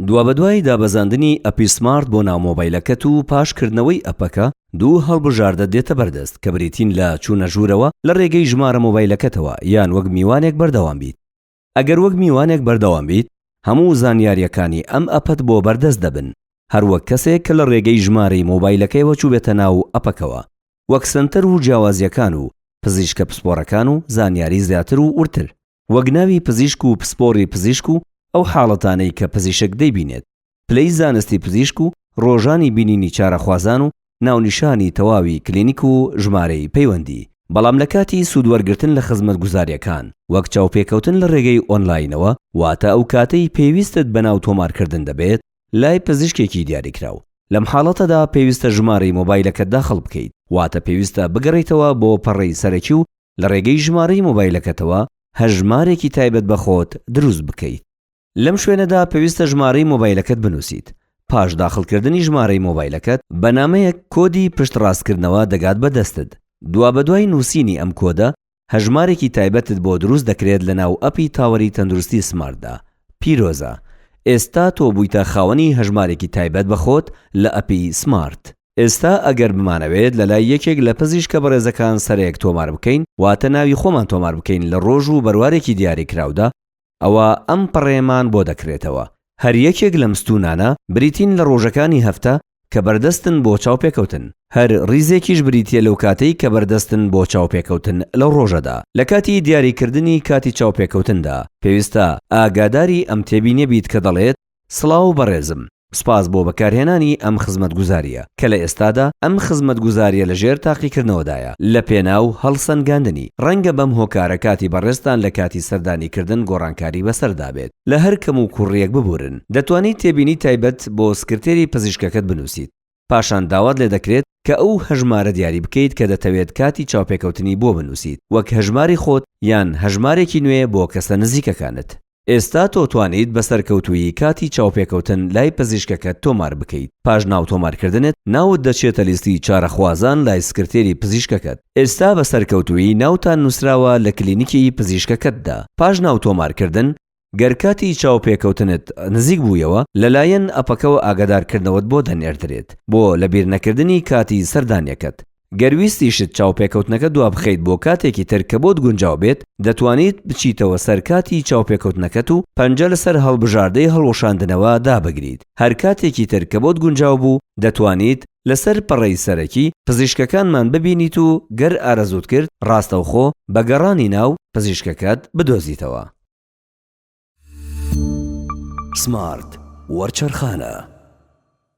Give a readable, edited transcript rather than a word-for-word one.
دوابەدوای دابەزاندنی ئەپی سمارت بۆ ناو مۆبایلەکەت و پاش کردنەوەی ئەپەکە، دوو هەڵبژاردەت دێتە بەردەست کە بریتین لە چوونە ژوورەوە لە ڕێگەی ژمارە مۆبایلەکەتەوە یان وەک میوانێک بەردەوام بیت. ئەگەر وەک میوانێک بەردەوام بیت، هەموو زانیارییەکانی ئەم ئەپەت بۆ بەردەست دەبن، هەر وەک کەسێک کە لە ڕێگەی ژمارەی مۆبایلەکەیەوە چووبێتە ناو ئەپەکەوە، وەک سەنتەر و جیاوازییەکان و پزیشکە پسپۆڕەکان و زانیاری زیاتر و وردتر. وەک ناوی پزیشک و پسپۆڕی پزیشک و ئەو حاڵەتانەی کە پزیشک دەیبینێت، پلەی زانستی پزیشک و ڕۆژانی بینینی چارەخوازان و ناونیشانی تەواوی کلینیک و ژمارەی پەیوەندی. بەڵام لە کاتی سوودوەرگرتن لە خزمەتگوزارییەکان، وەک چاوپێکەوتن لە ڕێگەی ئۆنلاینەوە، واتە ئەو کاتەی پێویستت بە ناو تۆمارکردن دەبێت لای پزیشکێکی دیاریکراو، لەم حاڵەتەدا پێویستە ژمارەی مۆبایلەکەت داخڵ بکەیت، واتە پێویستە بگەڕێیتەوە بۆ پەڕەی سەرەکی و لە ڕێگەی ژمارەی مۆبایلەکەتەوە هەژمارێکی تایبەت بە خۆت دروست بکەیت. لەم شوێنەدا پێویستە ژمارەی مۆبایلەکەت بنووسیت. پاش داخڵکردنی ژمارەی مۆبایلەکەت بە نامەیەک کۆدی پشتڕاستکردنەوە دەگات بە دەستت. دوابەدوای نووسینی ئەم کۆدە هەژمارێکی تایبەتت بۆ دروست دەکرێت لەناو ئەپی تاوەری تەندروستی سمارتدا. پیرۆزە! ئێستا تۆ بوویتە خاوەنی هەژمارێکی تایبەت بە خۆت لە ئەپی سمارت. ئێستا ئەگەر بمانەوێت لەلای یەکێک لە پزیشکە بەڕێزەکان سەرەیەک تۆمار بکەین، واتە ناوی خۆمان تۆمار بکەین لە ڕۆژ و بەروارێکی دیاریکراودا، ئەوا ئەم پەڕەیەمان بۆ دەکرێتەوە. هەر یەکێک لەم ستوونانە بریتین لە ڕۆژەکانی هەفتە کە بەردەستن بۆ چاوپێکەوتن. هەر ڕیزێکیش بریتییە لەو کاتەی کە بەردەستن بۆ چاوپێکەوتن لەو ڕۆژەدا. لە کاتی دیاریکردنی کاتی چاوپێکەوتندا، پێویستە ئاگاداری ئەم تێبینیە بیت کە دەڵێت، سڵاو بەڕێزم، سوپاس بۆ بەکارهێنانی ئەم خزمەتگوزارییە، کە لە ئێستادا ئەم خزمەتگوزارییە لە ژێر تاقیکردنەوەدایە لە پێناو هەڵسەنگاندنی، ڕەنگە بەم هۆکارە کاتی بەڕێزتان لە کاتی سەردانیکردن گۆڕانکاری بەسەردا بێت، لە هەر کەموکوڕییەک ببورن. دەتوانیت تێبینی تایبەت بۆ سکرتێری پزیشکەکەت بنووسیت، پاشان داوات لێدەکرێت کە ئەو هەژمارە دیاری بکەیت کە دەتەوێت کاتی چاوپێکەوتنی بۆ بنووسیت، وەک هەژماری خۆت یان هەژمارێکی نوێ بۆ کەسە نزیکەکانت. ئێستا تۆ توانیت بە سەرکەوتوویی کاتی چاوپێکەوتن لای پزیشکەکەت تۆمار بکەیت. پاش ناو تۆمارکردنت، ناوت دەچێتە لیستی چارەخوازان لای سکرتێری پزیشکەکەت. ئێستا بە سەرکەوتوویی ناوتان نووسراوە لە کلینیکی پزیشکەکەتدا. پاش ناو تۆمارکردن، گەر کاتی چاوپێکەوتنت نزیک بوویەوە، لەلایەن ئەپەکەوە ئاگادارکردنەوەت بۆ دەنێردرێت بۆ لەبیرنەکردنی کاتی سەردانیەکەت. گەر ویستیشت چاوپێکەوتنەکە دوابخەیت بۆ کاتێکی تر کە بۆت گونجاو بێت، دەتوانیت بچیتەوە سەر کاتی چاوپێکەوتنەکەت و پەنجە لەسەر هەڵبژاردەی هەڵوەشاندنەوە دابگریت. هەر کاتێکی تر کە بۆت گونجاو بوو، دەتوانیت لەسەر پەڕەی سەرەکی پزیشکەکانمان ببینیت و گەر ئارەزووت کرد ڕاستەوخۆ بە گەڕانی ناو پزیشکەکەت بدۆزیتەوە. سمارت وەرچەرخانە.